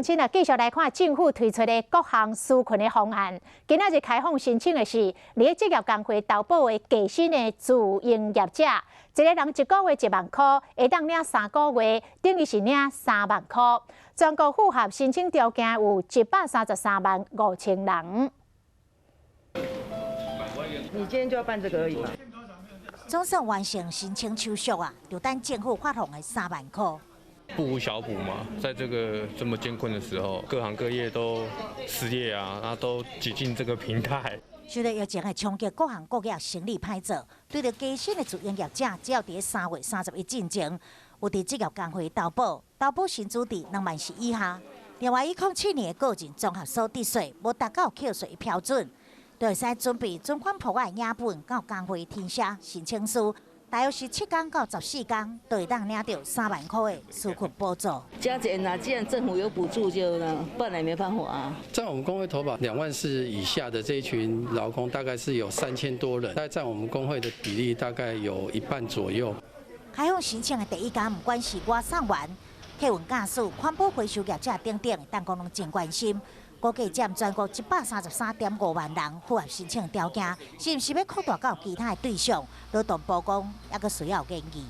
親啊，繼續來看政府推出的各項紓困的方案。今仔日開放申請的是，佇咧職業工會投保的低薪的自營業者，一个人一个月1萬箍，會當領3個月，等於是領3萬箍。全國符合申請條件有133萬5千人。你今天就要辦這個而已嘛？總算完成申請手續啊，就等政府發放的3萬箍。不無小補嘛，在這個這麼艱困的時候，各行各業都失業啊，啊都擠進這個平台。受到疫情的衝擊，各行各業生意歹做，對著低薪的自營業者，只要佇3月31進前有佇職業工會投保，投保薪資佇2萬4以下。另外，以07年的個人綜合所得稅無達到扣稅標準，就會使準備存款簿仔的影本，到工會填寫申請書。大約是7工到14工，就會當領著3萬箍的紓困補助。加減啊，既然政府有補助就，不然也沒辦法啊。在我們工會投保2萬4以下的這一群勞工，大概是有3000多人，大概佔我們工會的比例大概有一半左右。開放申請的第一工，不管是外送員、客運駕駛、環保回收業者等等，但講攏真關心。估計佔全國133.5萬人符合申請條件，是毋是欲擴大到其他的對象？勞動部講，猶閣需要研議。